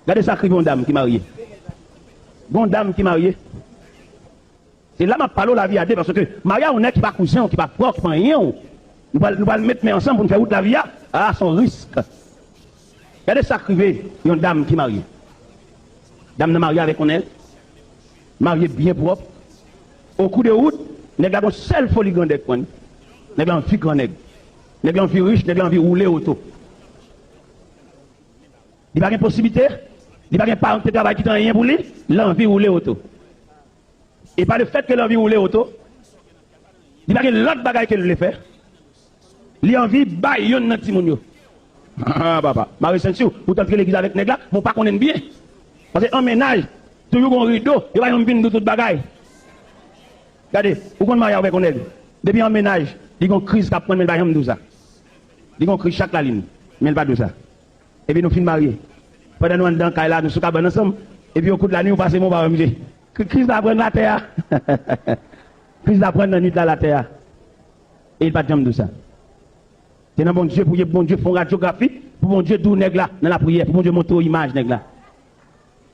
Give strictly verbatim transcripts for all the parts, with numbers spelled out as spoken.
Gade sa k rive yon dam ki marye. Gon dam ki marye. Se la m ap pale w lavi a de, paske marye a yon nèg ki pa kouzen w, ki pa frè w, ki pa anyen w. Nou pral, nou pral met men ansanm pou n fè wout lavi a. A, se yon risk. Gade sa k rive yon dam ki marye. Dam nan marye avèk yon nèg. Marye byen pwòp. Okou de wout, nèg la gon sèl foli grandèg pran li. Nèg la anvi grannèg. Nèg la anvi rich, nèg la anvi woule oto. Li pa gen posiblite, li pa gen paran ki te travay ki te anyen pou li, l anvi woule oto. E pa le fèt ke l anvi woule oto, li pa gen lòt bagay ke l vle fè, li anvi bay yonn nan timoun yo. Ah, papa, mare senti w, ou t antre legliz avèk nèg la, men w pa konnen l byen. Paske an mennaj, toujou gon rido, yo pa janm vin di w tout bagay. Gade, ou konn marye avèk yon nèg, depi an mennaj, li gon kriz k ap pran l, men l pa janm di w sa. Li gon kriz chak lalin, men l pa di w sa. Epi nou fin marye. Pandan nou anndan kay la, nou sou kabann ansanm. Epi yon kout lannuit, ou pase men w pa wè misye. Kri-, kriz la pran l atè a. Kriz la pran l nan nuit la, l atè a. E li pa t janm di w sa. Se nan Bondye pou ye, Bondye fè yon radyografi, pou Bondye di w nèg la nan lapriyè, pou Bondye montre w imaj nèg la.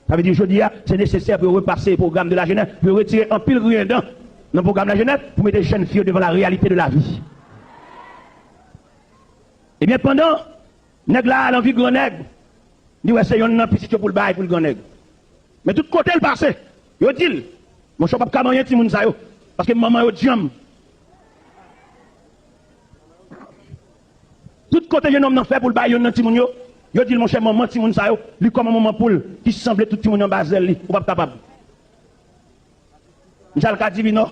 Sa vle di jodi a, se nesesè pou yo repase pwogram de la jenès, pou yo retire anpil griyen dan nan pwogram la jenès, pou mete jèn fi yo devan la reyalite de lavi. Ebyen, pandan nèg la al anvi grannèg, li wè se yonn nan pitit yo pou l bay pou l grannèg. Men tout kote l pase, yo di l, monchè, w p ap ka manyen timoun sa yo, paske manman yo djanm. Tout kote jennonm nan fè pou l bay yonn nan timoun yo, yo di l, monchè, manman timoun sa yo, li kòm yon manman poul ki sanble tout timoun yo anba zèl li, ou p ap kapab. Misye al ka divinò,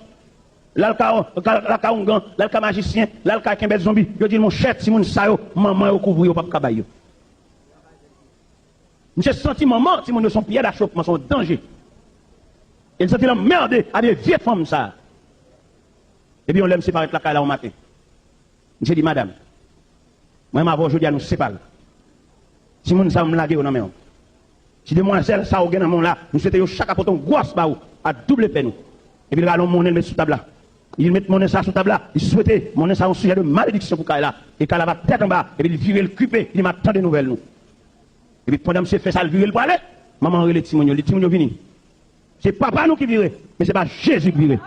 l al ka, ka, al ka oungan, l al ka majisyen, l al ka kenbèt zonbi. Yo di l, monchè, timoun sa yo, manman yo kouvri yo, p ap ka bay yo. Misye santi manman timoun yo se yon pyè dachopman, se yon danje. E l santi l anmède avèk vye fanm sa a. Epi yon lè misye parèt lakay la yon maten. Misye di, madanm, mwen menm avè w jodi a nou separe. Timoun sa yo m lage yo nan men w. Ti demwazèl sa yo gen nan men w la, m swete yo chak ap pote yon gwòs ba ou, a doub epè nou. Epi l rale yon monnen l met sou tab la. Li met monnen sa sou tab la, li swete monnen sa yon sijè de malediksyon pou kay la. E kay la va tèt anba, epi l vire l kipe, li di m ap tande nouvèl nou. Epi pandan misye fè sa, l vire l prale, manman an rele timoun yo, li di timoun yo vini. Se papa nou ki vire, men se pa Jezi ki vire.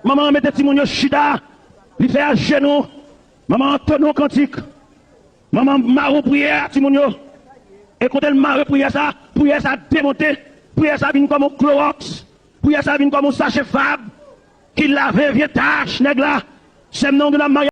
Manman an mete timoun yo chita, li fè ajenou, manman an antonn yon kantik, manman an mare yon priyè a timoun yo. E kote l mare priyè sa, priyè sa demonte, priyè sa vin kòm yon klowòks, priyè sa vin kòm yon sache fab ki lave vye tach nèg la. Sè m nan yon moun ap marye